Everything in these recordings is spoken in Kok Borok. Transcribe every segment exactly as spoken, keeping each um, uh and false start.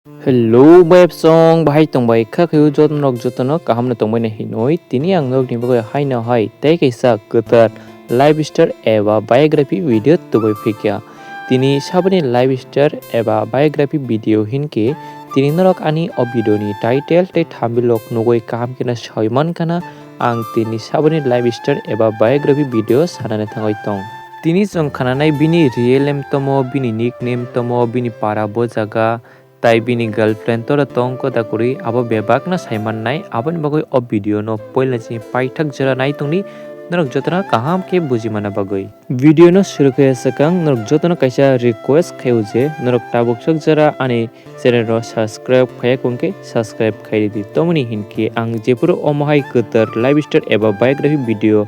Hello, bayapsong, bahai tongbai kha khayo joto norok jotono kaham no tongbai na hinoi. Tini ang norokni bagwi haino hai tei kaisa kwtal lifestyle eba biography video tubui phikya. Tini saboni lifestyle eba biography video hinkhe tini norok ani o video ni title tei thumbnail rok nugui kaham kheno soi mankha na ang tini saboni lifestyle eba biography video sanani thangwi tong. Tini chwng khananai bini real name tomo, bini nickname tomo, bini para bo jaga, tai bini girlfriend tora tong koda kwrwi abo bebak no sai mannai, aboni bagwi o video no poila chini paithak jora nai tongdi, norok jotono kaham khe buji mana bagwi. Video no suru khe swkang norok jotono kaisa request khaio je norok tabuk sok jora ani channel no subscribe khaiya kongkhe subscribe khai di, tomoni hinkhe ang jephuru omo hai kwtal lifestyle eba biography video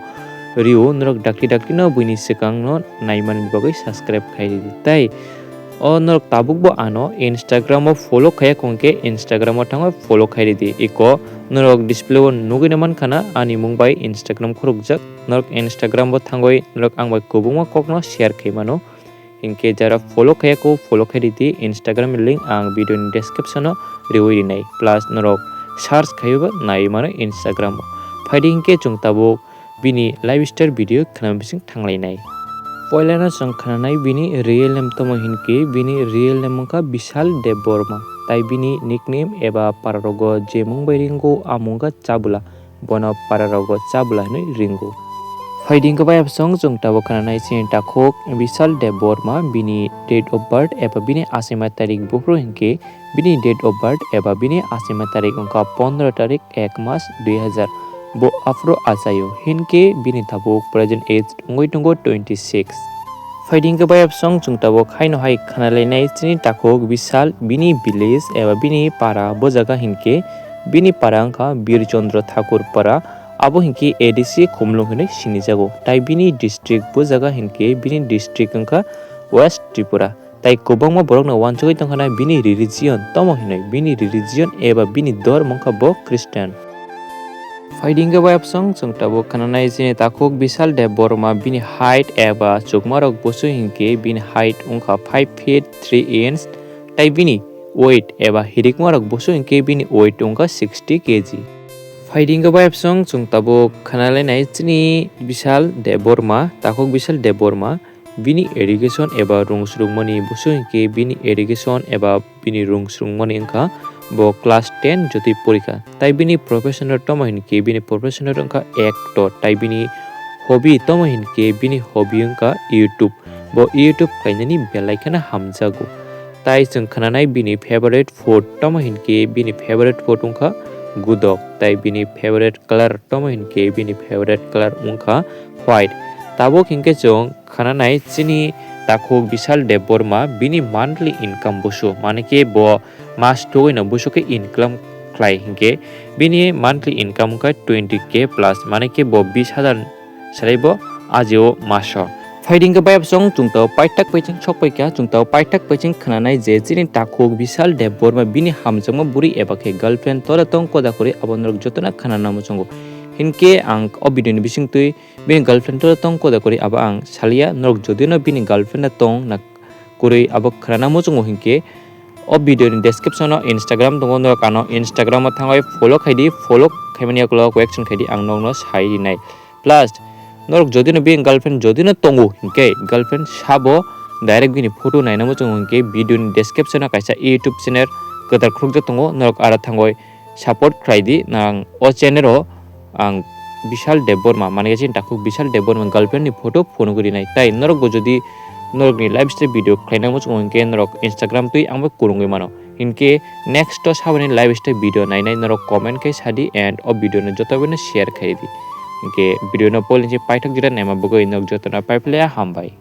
rio norok dakti dakti no buini swkang no naimani bagwi subscribe khai di. Tai o norok tabuk bo ano Instagram o follow khaiya kongkhe Instagram o thangwi follow khai di. Iko norok display o nugui na mankha na ani mung bai Instagram khorokjak. Norok Instagram bo thangwi norok ang bai kwbangma kok no share khai mano. Hinkhe jara follow khaiya ko follow khai di, Instagram ni link ang video ni description o riwi rinai. Plus norok search khaiwi bo nai mano Instagram o. Phaidi hinkhe chwng tabuk bini lifestyle video khwnam bising thanglainai. Poilano chwng khwnanai bini real name tomo hinkhe bini real name wngkha Bishal Debbarma, tai bini nickname eba pararogo je mung bai ringo a mung wngkha Chabula, bono pararogo Chabula hinwi ringo. Phaidi hinkhe bayapsong chwng tabuk khwnanai chini takhuk Bishal Debbarma, bini date of birth eba bini achaima tarik buphuru hinkhe bini date of birth eba bini achaima tarik wngkha pondro tarik ek mas dui hajar. Bo aphuru achaio, hinkhe bini tabuk present age wngwi tongo twenty six. Phaidi hinkhe bayapsong chwng tabuk haino hai khwnalainai chini takhuk Bishal, bini village eba bini para bo jaga hinkhe bini para wngkha Bir Chandra Thakur para, abo hinkhe A D C Khumlung hinwi sinijago. Tai bini district bo jaga hinkhe bini district wngkha West Tripura. Tai kwbangma borokno uansugwi tongkha na bini religion tomo hinwi, bini religion eba bini dhormo wngkha bo Christian. Phaidi hinkhe bayapsong chwng tabuk khwnanai chini takhuk Bishal Debbarma, bini height eba chukmarok busu hinkhe bini height wngkha five feet three inch, tai bini weight eba hirikmarok busu hinkhe bini weight wngkha sixty K G. Phaidi hinkhe bayapsong chwng tabuk khwnalainai chini Bishal Debbarma, takhuk Bishal Debbarma, bini education eba rwngsrwngmani busu hinkhe bini education eba bini rwngsrwngmani wngkha bo class ten jotwi porikha. Tai bini professional tomo hinkhe bini professional wngkha actor, tai bini hobby tomo hinkhe bini hobby wngkha YouTube. Bo YouTube khlainani belai kheno hamjago. Tai chwng khwnanai bini favorite food tomo hinkhe bini favorite food wngkha gudok, tai bini favorite color tomo hinkhe bini favorite color wngkha white. Tabuk hinkhe chwng khwnanai chini takhuk Bishal Debbarma bini monthly income busu, mane khe bo mas thugwino busu khe income khlai hinkhe bini monthly income wngkha twenty K plus, mane khe bo bis hajar salai bo ajio maso. Phaidi hinkhe bayapsong chwng tabuk paithak paiching sokpaikha, chwng tabuk paithak paiching khwnanai je chini takhuk Bishal Debbarma bini hamjakma bwrwi eba khe girlfriend tora tong koda kwrwi abo norok jotono khwnana muchungo. Hinkhe ang o video ni bisingtwi bini girlfriend tora tong koda kwrwi abo ang salia, norok jodino bini girlfriend tong na kwrwi abo khwnana muchungo hinkhe o video ni description o Instagram tongo, norok ano Instagram o thangwi follow khaidi, follow khaimani yakulo question khaidi, ang nokno sai rinai. Plus norok jodino bini girlfriend jodino tongo hinkhe girlfriend sabo direct bini photo naina muchungo hinkhe video ni description o kaisa YouTube channel kwtal khurokjak tongo, norok aro thangwi support khlai di. Nang o channel o ang Bishal Debbarma, mane khe chini takhuk Bishal Debbarma girlfriend ni photo phunugwi rinai. Tai norok bo jodi norok ni lifestyle video khlaina muchungo hinkhe norok Instagram twi ang bai kwrwngwi mano. Hinkhe next o saboni lifestyle video nainai norok comment khai sadi and o video no joto bai no share khai di. Hinkhe video no poilingsi paithak jora naima bagwi norok jotono paiphlaiya hambai.